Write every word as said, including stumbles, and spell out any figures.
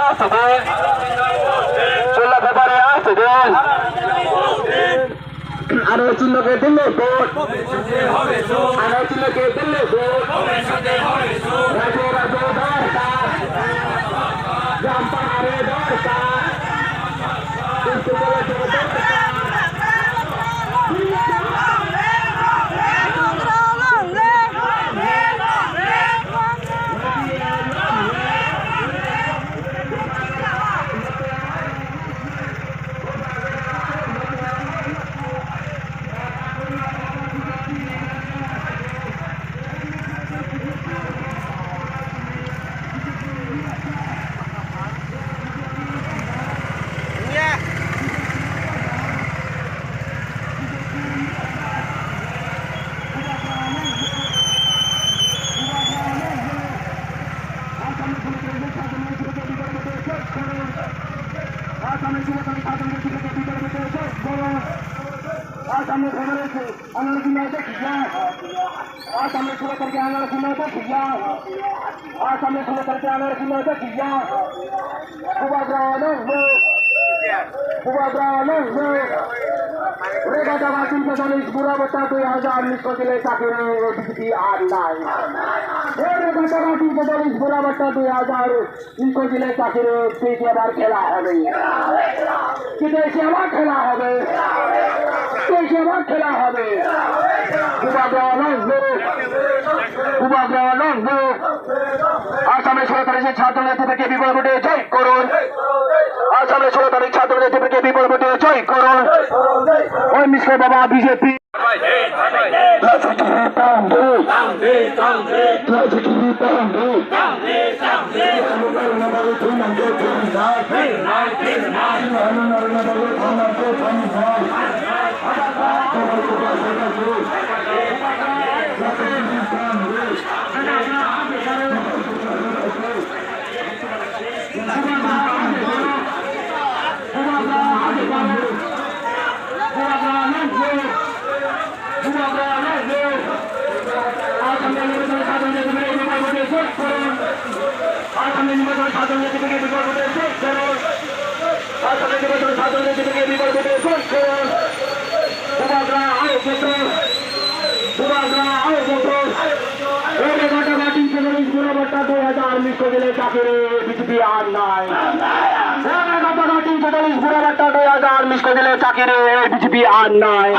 Asto din. Sola February asto din. Ano chinno ke dille vote. Ano chinno ke dille vote. Rajo rajo dorkar. Jampa are dorkar. Asamni Sola Tarikh Anarchy Motha Kiya. Asamni Sola Tarikh Anarchy Motha Kiya. Asamni Sola Tarikh Anarchy Motha Kiya. Bubagra nangno. Bubagra nangno. Rega daga tinso challis bura bata dui hajar unis ko dile chakiri B J P ar nai. Rega daga tinso challis bura bata dui hajar. Iko jile chakiri, tei se abar khela hobe. Tei se abar khela hobe. Tei se abar khela hobe. Bubagra nangno. Bubagra nangno. Asamni Sola Tarikh se chhatra netri ke bipul vote joy korun. Asamni Sola Tarikh chhatra netri ke bipul vote joy korun. Oi misko baba B J P. Bubagra ao joto. Bubagra ao joto. Ore gata gating sedalis bura bata dui hajar unis ko dile chakiri B J P ar nai. Ore gata gating sedalis bura bata dui hajar unis ko dile chakiri B J P ar nai.